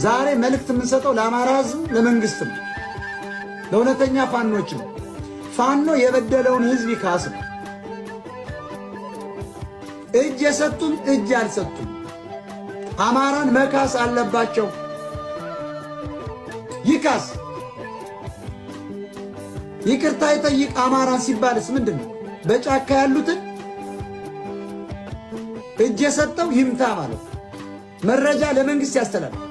ዛሬ መልእክት የምንሰጠው ለአማራ ሕዝብ፣ ለመንግስትም፣ ለእውነተኛ ፋኖችም ፋኖ የበደለውን ሕዝብ ይካስ ነው። እጅ የሰጡም እጅ ያልሰጡም አማራን መካስ አለባቸው። ይካስ፣ ይቅርታ ይጠይቅ አማራን ሲባልስ ምንድን ነው? በጫካ ያሉትን እጅ የሰጠው ይምታ ማለት መረጃ ለመንግስት ያስተላልፍ።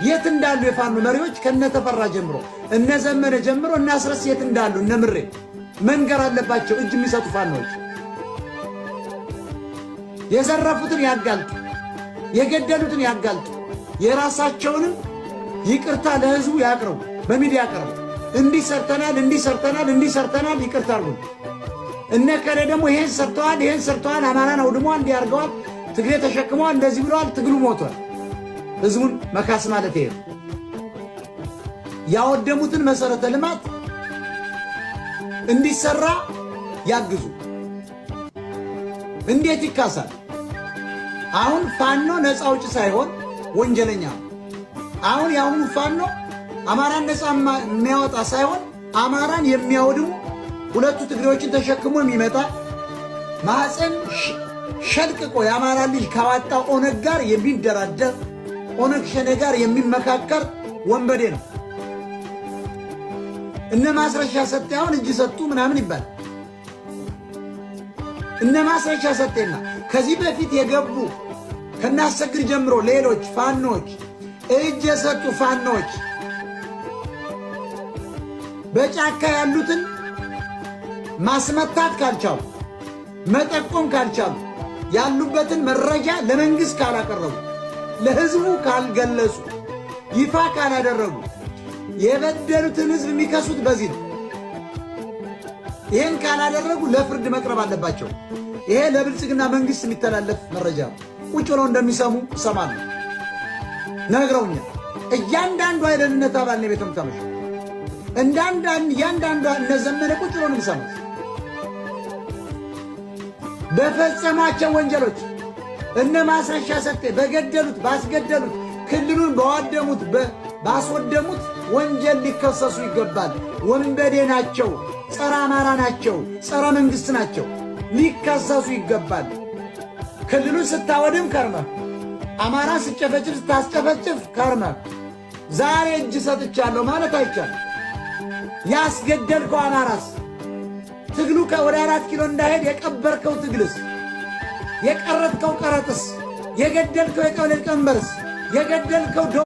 የት እንዳሉ የፋኖ መሪዎች ከነተፈራ ጀምሮ፣ እነ ዘመነ ጀምሮ፣ እነ አስረስ የት እንዳሉ፣ እነ ምሬ መንገር አለባቸው። እጅ የሚሰጡ ፋኖች የዘረፉትን ያጋልጡ፣ የገደሉትን ያጋልጡ፣ የራሳቸውንም ይቅርታ ለህዝቡ ያቅርቡ፣ በሚዲያ ያቅርቡ። እንዲህ ሰርተናል፣ እንዲህ ሰርተናል፣ እንዲህ ሰርተናል፣ ይቅርታ አድርጉ። እነ ከሌ ደግሞ ይሄን ሰርተዋል፣ ይሄን ሰርተዋል፣ አማራን አውድመዋል፣ እንዲህ አድርገዋል፣ ትግሬ ተሸክመዋል፣ እንደዚህ ብለዋል፣ ትግሉ ሞቷል። ህዝቡን መካስ ማለት ይሄ ነው። ያወደሙትን መሰረተ ልማት እንዲሰራ ያግዙ። እንዴት ይካሳል? አሁን ፋኖ ነፃ አውጪ ሳይሆን ወንጀለኛ ነው። አሁን የአሁኑ ፋኖ አማራን ነፃ የሚያወጣ ሳይሆን አማራን የሚያወድሙ ሁለቱ ትግሬዎችን ተሸክሞ የሚመጣ፣ ማዕፀን ሸልቅቆ የአማራ ልጅ ካዋጣው ኦነግ ጋር የሚደራደር፣ ኦነግ ሸኔ ጋር የሚመካከር ወንበዴ ነው። እነ ማስረሻ ሰጤ አሁን እጅ ሰጡ ምናምን ይባላል። እነ ማስረሻ ሰጤና ከዚህ በፊት የገቡ ከናሰግድ ጀምሮ ሌሎች ፋኖች፣ እጅ የሰጡ ፋኖች በጫካ ያሉትን ማስመታት ካልቻሉ፣ መጠቆም ካልቻሉ፣ ያሉበትን መረጃ ለመንግስት ካላቀረቡ፣ ለህዝቡ ካልገለጹ፣ ይፋ ካላደረጉ የበደሉትን ህዝብ የሚከሱት በዚህ ነው። ይህን ካላደረጉ ለፍርድ መቅረብ አለባቸው። ይሄ ለብልጽግና መንግስት የሚተላለፍ መረጃ ነው። ቁጭ ብለው እንደሚሰሙ እሰማለሁ፣ ነግረውኛል። እያንዳንዷ የደህንነት አባል ነው ቤተ ምታመሽ እንዳንዳንድ እያንዳንዷ እነዘመነ ቁጭ ብለው ነው የሚሰሙት። በፈጸሟቸው ወንጀሎች እነ ማስረሻ ሰጤ በገደሉት፣ ባስገደሉት፣ ክልሉን በዋደሙት፣ ባስወደሙት ወንጀል ሊከሰሱ ይገባል። ወንበዴ ናቸው፣ ጸረ አማራ ናቸው፣ ጸረ መንግስት ናቸው፣ ሊከሰሱ ይገባል። ክልሉን ስታወድም ከርመህ፣ አማራ ስጨፈጭፍ ስታስጨፈጭፍ ከርመህ ዛሬ እጅ ሰጥቻለሁ ማለት አይቻልም። ያስገደልከው አማራስ፣ ትግሉ ወደ 4 ኪሎ እንዳይሄድ የቀበርከው ትግልስ፣ የቀረጥከው ቀረጥስ፣ የገደልከው የቀበሌ ሊቀመንበርስ፣ የገደልከው